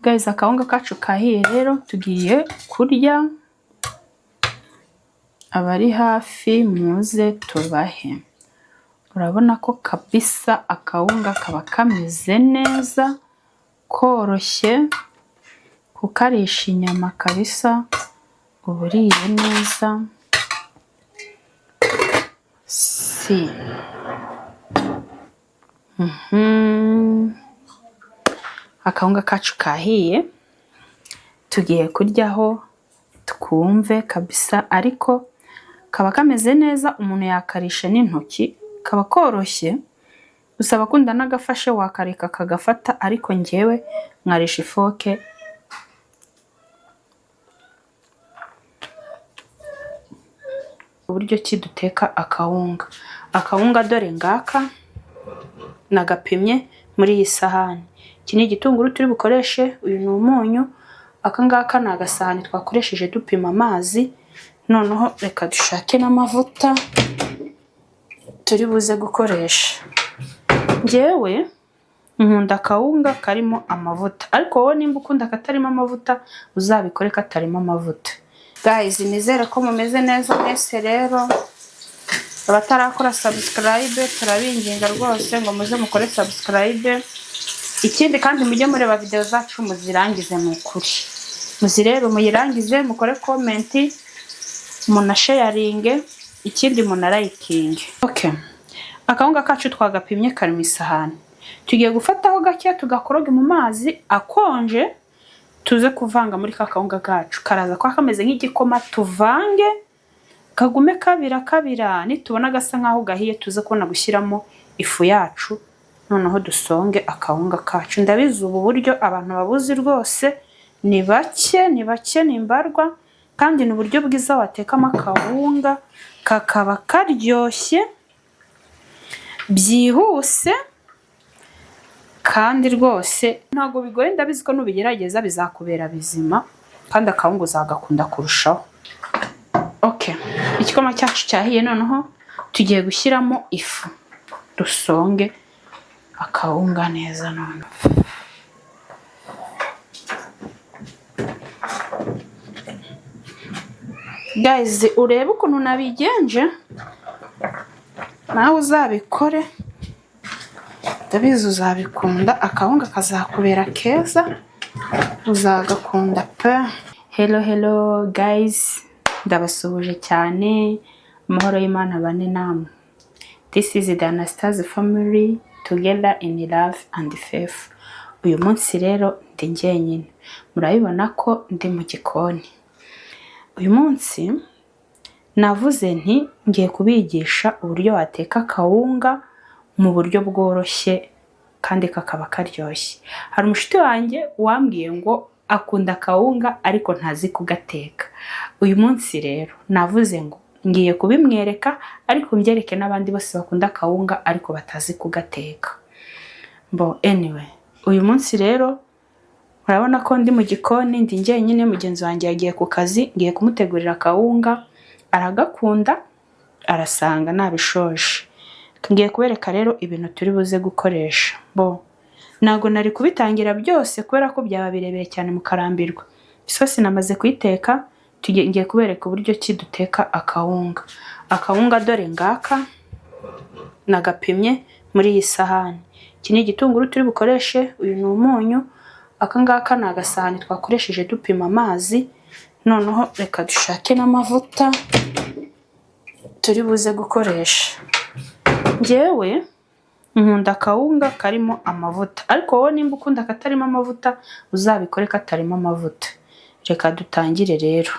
Guys, akawunga kacu kahiye rero tugiye kurya, abari hafi muze tubahe. Urabona ko kabisa akawunga kaba kameze neza, koroshye kukarisha inyama kabisa, uba uriye neza. Si akawunga kacu kahiye, tugiye kuryaho twumve kabisa, ariko kaba kameze neza, umuntu yakarisha n'intoki, kaba koroshye. Gusa abakunda n'agafashe wakareka kagafata, ariko njyewe nkarisha ifoke. Uburyo ki duteka akawunga. Akawunga dore ngaka nagapimye muri iyi sahani. Iki ni igitunguru turi bukoreshe, uyu ni umunyu, aka ngaka ni agasahani twakoresheje dupima amazi. Noneho reka dushake n'amavuta turi buze gukoresha. Njyewe nkunda akawunga karimo amavuta, ariko wowe nimba ukunda akatarimo amavuta uzabikore katarimo amavuta. Guys, nizere ko mumeze neza mwese. Rero abatarakora subscribe turabinginga rwose ngo muze mukore subscribe. Ikindi kandi mujye mureba video zacu muzirangize, ni ukuri muzirebe muyirangize, mukore comment, munasharinge, ikindi munarayikinge. Okay, akawunga kacu twagapimye kari mu isahani, tugiye gufataho gake tugakoroge mu mazi akonje, tuze kuvanga muri ka kawunga kacu. Karaza kuba kameze nk'igikoma, tuvange kagume kabira kabira, nitubona gasa nkaho gahiye tuze kubona gushyiramo ifu yacu, noneho dusonge akawunga kacu. Ndabizi ubu buryo abantu babuzi rwose ni bake, ni bake, ni mbarwa, kandi ni uburyo bwiza watekamo akawunga kakaba karyoshye byihuse, kandi rwose ntabwo bigoye. Ndabizi ko nubigerageza bizakubera bizima, kandi akawunga uzagakunda kurushaho. Okay, igikoma cyacu cyahiye, noneho tugiye gushyiramo ifu dusonge akawunga neza. None guys, urebe ukuntu nabigenje, nawe uzabikore, ndabizi uzabikunda, akawunga kazakubera keza, uzagakunda pe. Hello hello guys, ndabasuhuje cyane, amahoro y'Imana bane namwe. This is the Anastase family together in love and faith. Uyu munsi rero ndi njyenyine, murabibona ko ndi mu gikoni. Uyu munsi navuze nti ngiye kubigisha uburyo wateka akawunga mu buryo bworoshye kandi kakaba karyoshye. Hari umushuti wanjye wambwiye ngo akunda akawunga ariko ntazi kugateka. Uyu munsi rero navuze ngo ngiye kubimwereka, ariko mbyereke n'abandi bose bakunda akawunga ariko batazi kugateka. Bo anyway, uyu munsi rero murabona ko ndi mu gikoni, ndi njyenyine, mugenzi wanjye yagiye ku kazi, ngiye kumutegurira akawunga, aragakunda, arasanga nabishoje. Ngiye kubereka rero ibintu turi buze gukoresha. Bo ntabwo nari kubitangira byose kubera ko byaba birebire cyane mukarambirwa. Isosi namaze kuyiteka, ngiye kubereka uburyo ki duteka akawunga. Akawunga dore ngaka nagapimye muri iyi sahani. Iki ni igitunguru turi bukoreshe, uyu ni umunyu, aka ngaka ni agasahani twakoresheje dupima amazi. Noneho reka dushake n'amavuta turi buze gukoresha. Njyewe nkunda akawunga karimo amavuta, ariko wowe nimba ukunda akatarimo amavuta uzabikore katarimo amavuta. Reka dutangire rero.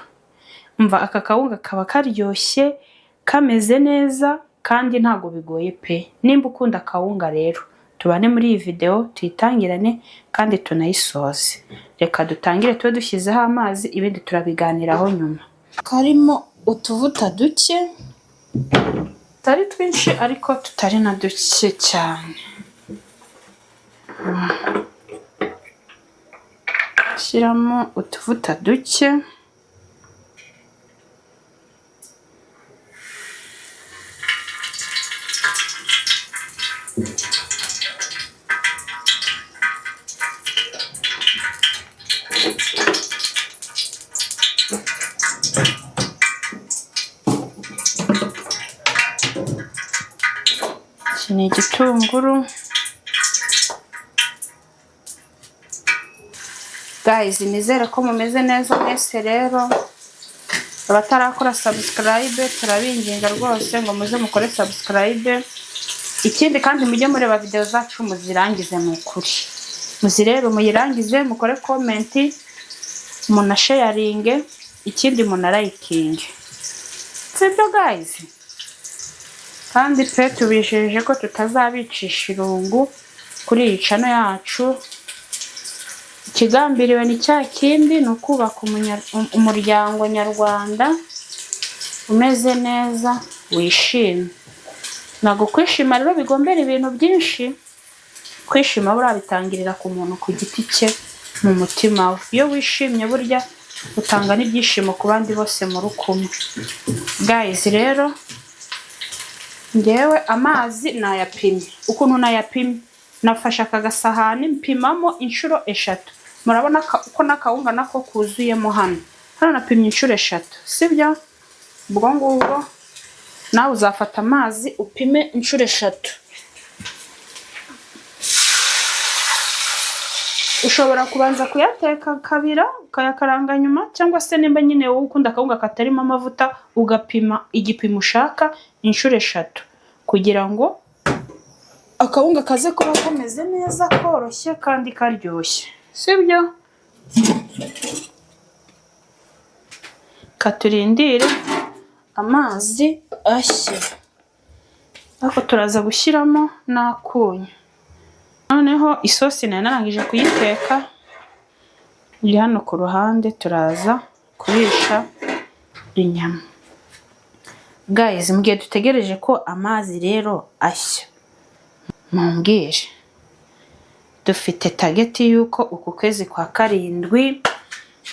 Umva, aka kawunga kaba karyoshye, kameze neza, kandi ntabwo bigoye pe. Nimba ukunda akawunga rero tubane muri iyi video tuyitangirane kandi tunayisoze. Reka dutangire tube dushyizeho amazi, ibindi turabiganiraho nyuma. Karimo utuvuta duke, tutari twinshi ariko tutari na duke cyane. Shyiramo utuvuta duke. Iki ni igitunguru. Guys, nizere ko mumeze neza mwese. Rero abatarakora subscribe turabinginga rwose ngo muze mukore subscribe. Ikindi kandi mujye mureba video zacu muzirangize, ni ukuri muzirebe muyirangize, mukore comment, munasharinge, ikindi munarayikinge, sibyo guys? Kandi pe tubijeje ko tutazabicisha irungu kuri iyi channel yacu. Ikigambiriwe ni cya kindi, ni ukubaka umuryango nyarwanda umeze neza, wishimye. Ntabwo kwishima rero bigombera ibintu byinshi. Kwishima buriya bitangirira ku muntu ku giti cye, mu mutima we. Iyo wishimye burya utanga n'ibyishimo ku bandi bose muri kumwe. Guys, rero ngewe amazi nayapimye. Ukuntu nayapimye, nafashe aka gasahani mpimamo inshuro 3. Murabona ko n'akawunga nako kuzuyemo hano. Hano napimye inshuro 3, sibyo? Ubwo ngubwo nawe uzafata amazi upime inshuro 3. Ushobora kubanza kuyateka kabira ukayakaranga nyuma, cyangwa se nimba nyine wowe ukunda akawunga katarimo amavuta, ugapima igipimo ushaka inshuro 3, kugira ngo akawunga kaze kuba kameze neza, koroshye kandi karyoshye, sibyo? Katurindire amazi ashye, ariko turaza gushyiramo n'akunyu. Noneho isosi nari narangije kuyiteka, iri hano ku ruhande, turaza kurisha inyama. Guys, mu gihe dutegereje ko amazi rero ashya, mumbwire, dufite target y'uko uku kwezi kwa 7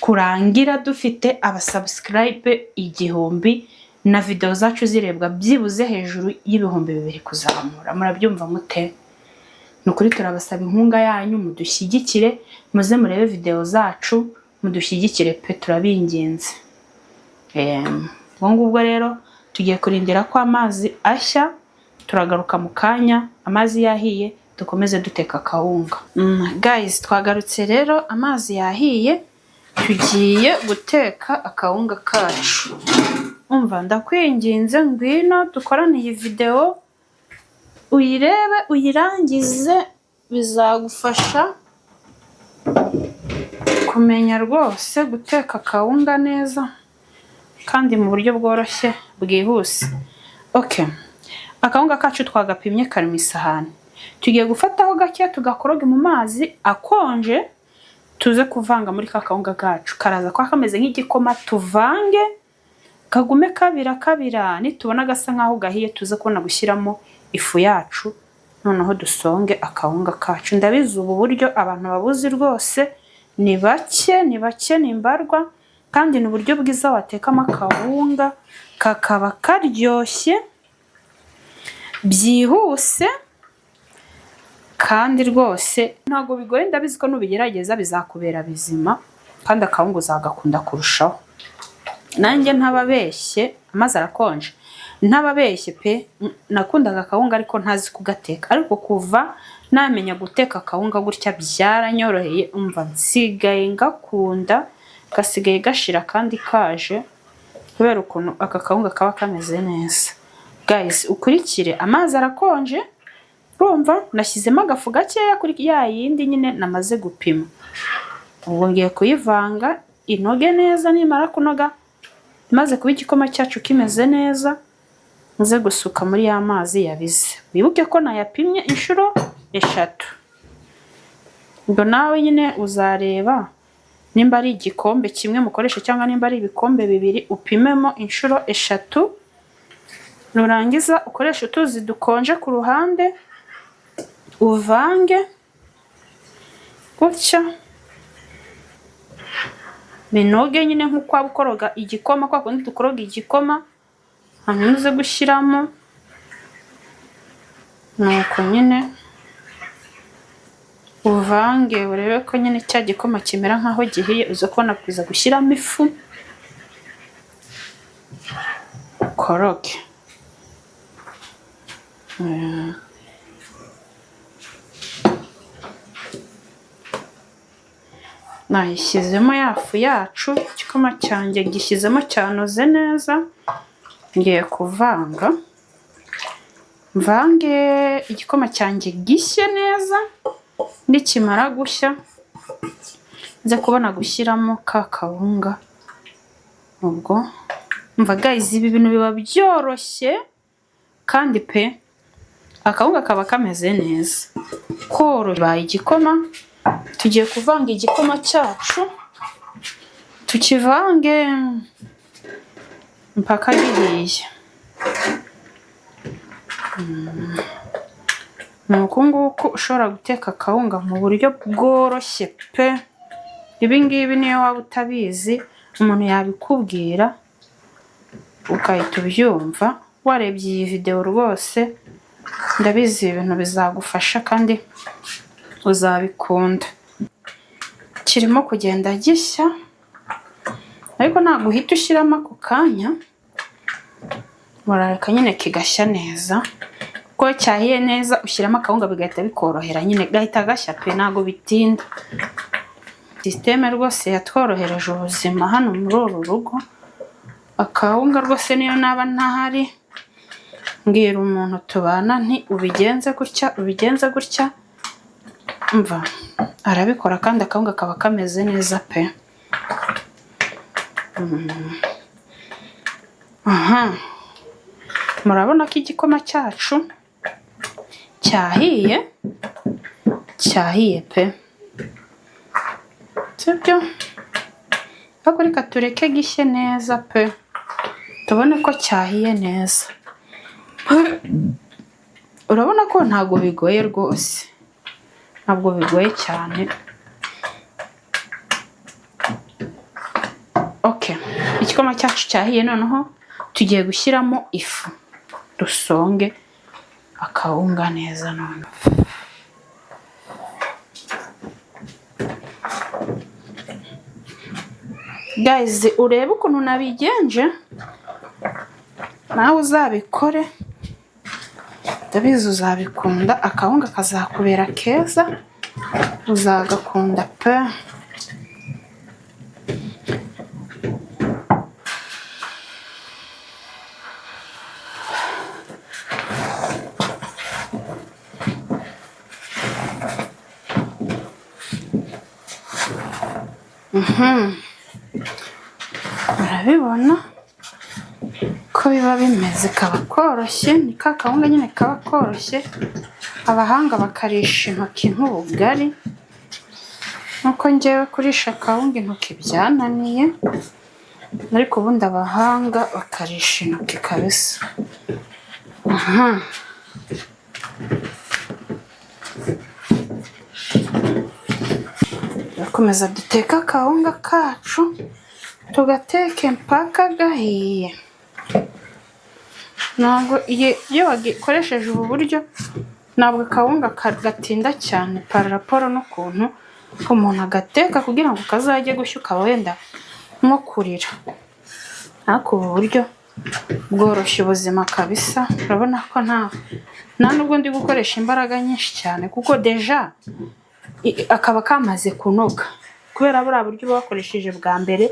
kurangira dufite abasubscribe 1000 na video zacu zirebwa byibuze hejuru y'2000 kuzamura. Murabyumva mute? Ni ukuri turabasaba inkunga yanyu, mudushyigikire, muze murebe video zacu, mudushyigikire pe, turabinginze. Ubwo ngubwo rero tugiye kurindira ko amazi ashya, turagaruka mu kanya amazi yahiye dukomeze duteka akawunga. Guys, twagarutse rero, amazi yahiye, tugiye guteka akawunga kacu. Umva, ndakwinginze, ngwino dukorane iyi video, uyirebe uyirangize, bizagufasha kumenya rwose guteka akawunga neza kandi mu buryo bworoshye bwihuse. Okay, akawunga kacu twagapimye kari mu isahani. Tugiye gufataho gake tugakoroge mu mazi akonje, tuze kuvanga muri ka kawunga kacu. Karaza kuba kameze nk'igikoma, tuvange kagume kabira kabira. Nitubona gasa nkaho gahiye, tuze kubona gushyiramo ifu yacu, noneho dusonge akawunga kacu. Ndabizi ubu buryo abantu babuzi rwose ni bake, ni bake, ni mbarwa, kandi ni uburyo bwiza watekamo akawunga kakaba karyoshye byihuse, kandi rwose ntabwo bigoye. Ndabizi ko nubigerageza bizakubera bizima, kandi akawunga uzagakunda kurushaho. Nanjye ntababeshye, amazi arakonje, ntababeshye pe, nakundaga akawunga ariko ntazi kugateka. Ariko kuva namenya guteka akawunga gutya byaranyoroheye, umva nsigaye ngakunda, gasigaye gashira kandi kaje, kubera ukuntu aka kawunga kaba kameze neza. Guys, ukurikire, amazi arakonje, urumva nashyizemo agafu gakeya kuri ya yindi nyine namaze gupima. Ubwo ngiye kuyivanga inoge neza. Nimara kunoga, imaze kuba igikoma cyacu kimeze neza, nze gusuka muri ya mazi yabize. Wibuke ko nayapimye inshuro 3. Ubwo nawe nyine uzareba nimba ari igikombe kimwe mukoresha cyangwa nimba ari ibikombe 2, upimemo inshuro 3. Nurangiza ukoreshe utuzi dukonje ku ruhande, uvange gutya binoge nyine nk'uko waba ukoroga igikoma, kwa kundi dukoroga igikoma, hanyuma uze gushyiramo. Nuko nyine uvange, urebe ko nyine cya gikoma kimera nkaho gihiye, uze kubona kuza gushyiramo ifu, ukoroge. Nayishyizemo ya fu yacu, igikoma cyanjye gishyizemo cyanoze neza. Ngiye kuvanga, mvange igikoma cyanjye gishye neza. Nikimara gushya nze kubona gushyiramo ka kawunga. Ubwo mva guys, ibi bintu biba byoroshye kandi pe, akawunga kaba kameze neza, koroshye igikoma. Tugiye kuvanga igikoma cyacu, tukivange mpaka gihiye. Ni uku nguku ushobora guteka akawunga mu buryo bworoshye pe. Ibi ngibi niyo waba utabizi, umuntu yabikubwira ugahita ubyumva. Warebye iyi videwo rwose, ndabizi ibi bintu bizagufasha kandi uzabikunda. Kirimo kugenda gishya, ariko ntabwo uhita ushyiramo ako kanya, murareka nyine kigashya neza. Kuko cyahiye neza ushyiramo akawunga bigahita bikorohera nyine, gahita gashya pe, ntabwo bitinda. Système rwose yatworohereje ubuzima hano muri uru rugo. Akawunga rwose niyo naba ntahari, mbwira umuntu tubana nti ubigenze gutya, ubigenze gutya, mva arabikora kandi akawunga kaba kameze neza pe. Aha murabona ko igikoma cyacu cyahiye, cyahiye pe, sibyo? Ariko reka tureke gishye neza pe, tubone ko cyahiye neza. Urabona ko ntabwo bigoye rwose, ntabwo bigoye cyane. Okay, igikoma cyacu cyahiye, noneho tugiye gushyiramo ifu dusonge akawunga neza. None guys, urebe ukuntu nabigenje, nawe uzabikore, ndabizi uzabikunda. Akawunga kazakubera keza, uzagakunda pe. Murabibona ko biba bimeze, kaba koroshye, ni ka kawunga nyine kaba koroshye, abahanga bakarisha intoki nk'ubugari. Nkuko ngewe kurisha akawunga intoki byananiye, ariko ubundi abahanga bakarisha intoki kabisa. Aha turakomeza duteke akawunga kacu, tugateke mpaka gahiye. Ntabwo iyo wagikoresheje ubu buryo, ntabwo akawunga gatinda cyane par rapport n'ukuntu umuntu agateka kugira ngo kazajye gushya ukaba wenda nko kurira. Ariko ubu buryo bworoshya ubuzima kabisa. Urabona ko nta nubwo ndi gukoresha imbaraga nyinshi cyane, kuko déjà akaba kamaze kunoga, kubera buriya buryo uba wakoresheje bwa mbere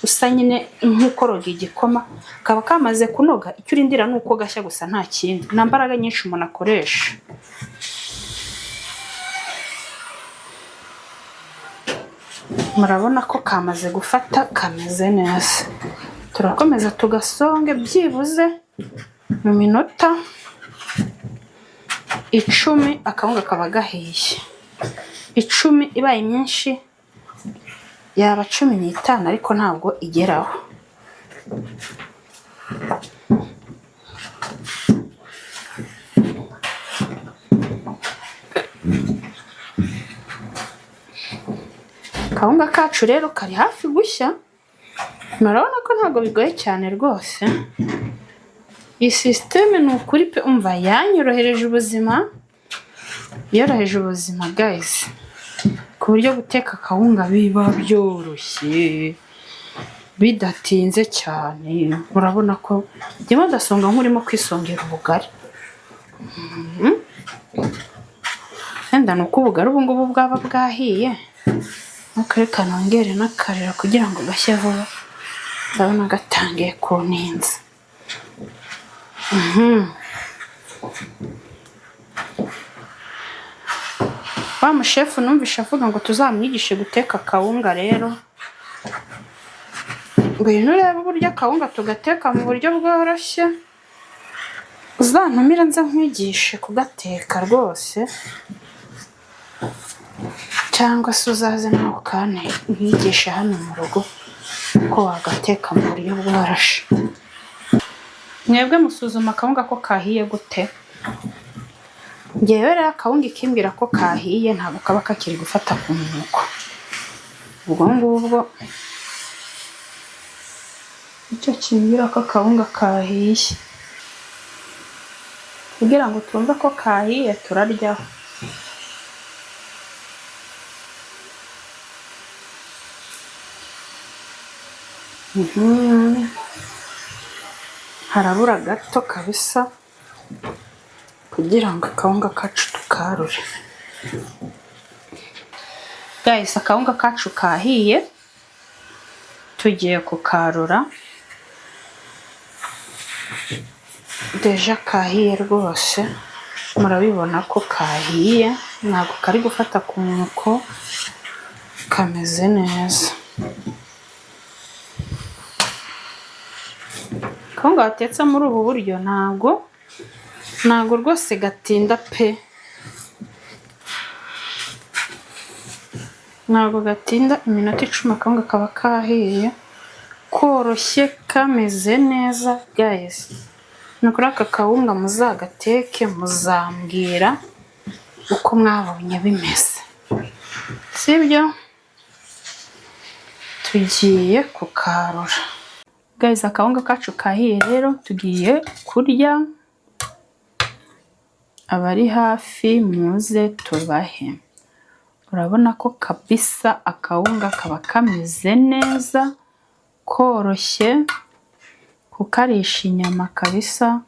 usa nyine nk'ukoroga igikoma, kaba kamaze kunoga. Icyo urindira ni uko gashya gusa, nta kindi, nta mbaraga nyinshi umuntu akoresha. Murabona ko kamaze gufata, kameze neza. Turakomeza tugasonge byibuze mu minota 10, akawunga kaba gahiye. 10 ibaye myinshi yaba 15, ariko ntabwo igeraho. Akawunga kacu rero kari hafi gushya, murabona ko ntabwo bigoye cyane rwose. Iyi système ni ukuri pe, umva yanyorohereje ubuzima, yoroheje ubuzima guys, ku buryo guteka akawunga biba byoroshye bidatinze cyane. Urabona ko ndimo ndasonga nk'urimo kwisongera ubugari. Wenda ni uko ubugari ubu ngubu bwaba bwahiye, Ariko reka nongere n'akariro kugira ngo gashye vuba, ndabona gatangiye kuntinza. Wa mushefu numvishe avuga ngo tuzamwigishe guteka akawunga. Rero ngwino urebe uburyo akawunga tugateka mu buryo bworoshye, uzantumire nze nkwigishe kugateka rwose, cyangwa se uzaze nawe ukane nkwigishe hano mu rugo ko wagateka mu buryo bworoshye. Mwebwe musuzuma akawunga ko kahiye gute? Ngewe rero akawunga ikimbwira ko kahiye, ntabwo kaba kakiri gufata ku mwuko. Ubwo ngubwo icyo kimbwira ko akawunga kahiye. Kugira ngo twumve ko kahiye, turaryaho. Harabura gato kabisa kugira ngo akawunga kacu tukarure. Guys, akawunga kacu kahiye, tugiye kukarura. Déjà kahiye rwose, murabibona ko kahiye, ntabwo kari gufata ku mwuko, kameze neza. Akawunga gatetse muri ubu buryo ntabwo rwose gatinda pe, ntabwo gatinda. Iminota 10 akawunga kaba kahiye, koroshye, kameze neza. Guys, ni ukuri aka kawunga muzagateke, muzambwira uko mwabonye bimeze, sibyo? Tugiye kukarura. Guys, akawunga kacu kahiye rero, tugiye kurya. Abari hafi muze tubahe. Urabona ko kabisa akawunga kaba kameze neza, koroshye kukarisha inyama kabisa,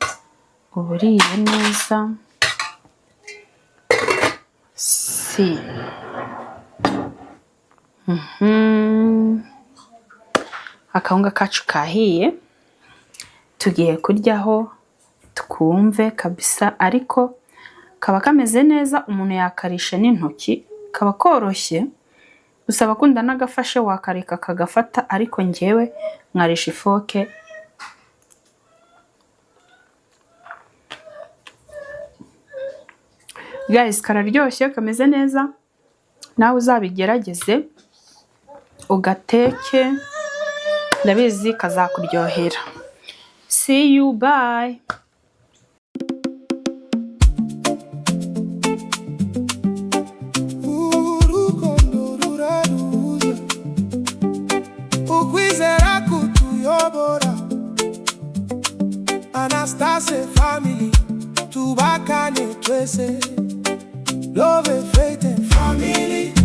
uba uriye neza. Si akawunga kacu kahiye, tugiye kuryaho twumve kabisa. Ariko kaba kameze neza, umuntu yakarisha n'intoki, kaba koroshye. Gusa abakunda n'agafashe wakareka kagafata, ariko njyewe nkarisha ifoke. Guys, kararyoshye, kameze neza, nawe uzabigerageze ugateke, ndabizi kazakuryohera. See you, bye. Urukundo ruraruza, ukwizera kutuyobora. Anastase family, tubakane twese. Love, faith and family.